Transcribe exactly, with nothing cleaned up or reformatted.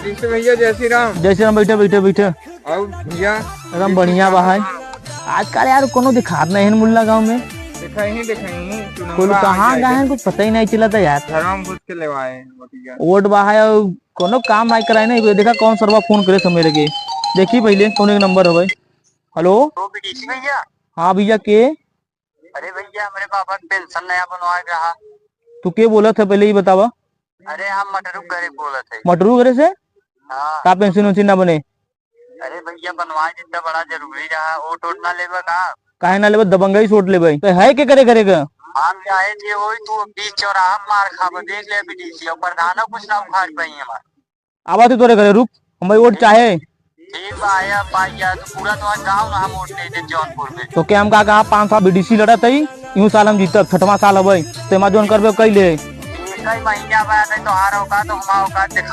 कैसे भैया, जय श्री राम। जय श्री राम, बैठे, बैठे, बैठे। और भैया, एकदम बढ़िया बा है। आजकल यार कोनो दिखात नहीं है मुल्ला गाँव में। दिखाई ही, दिखाई ही, चुनौरा कोई आ कहाँ गया गए हैं, इधर। कुछ पता ही नहीं चला था यार। घरवा में घुस के लेवाए हैं, वो भैया। वोट बा है और कोनो काम नहीं कराए नहीं। देखा कौन सरवा फोन करे समय लगे। देखी पहले कौन एक नंबर हवे। हेलो। तो बीडीसी भैया। हाँ भैया, के? अरे भैया, हमरे बाबा के पेंशन नया बनवाए के रहा। तू के बोलत है, पहले ई बतावा। अरे, हम मटरू घरे बोलत है। मटरू घरे से? हाँ। का पेंशन वेंशन ना बने? अरे भैया, बनवाए देता, बड़ा जरूरी रहा। वोट वोट ना लेबा का? काहे ना लेबा, दबंगई से वोट लेबे। तो है के करे, करे का? हम चाहे थे वही तू बीच चौराहा मार खाबा, देख ले बीडीसी, और प्रधानो कुछ ना उखाड़ पाई हमार। आवा तू तोरे घरे, रुक, हम भाई वोट चाहे। ठीक बा, आया पाइया, तो पूरा तो आज गाँव ना हम वोट दे दे जौनपुर में। तो क्या हम का कहा, पाँच साल बीडीसी लड़त है, यूं साल हम जीतब, छठवां साल हवे, तो एमा जौन करबे कई ले। कई महीना बाद है तोहार औकात, तो हमार औकात दिखाई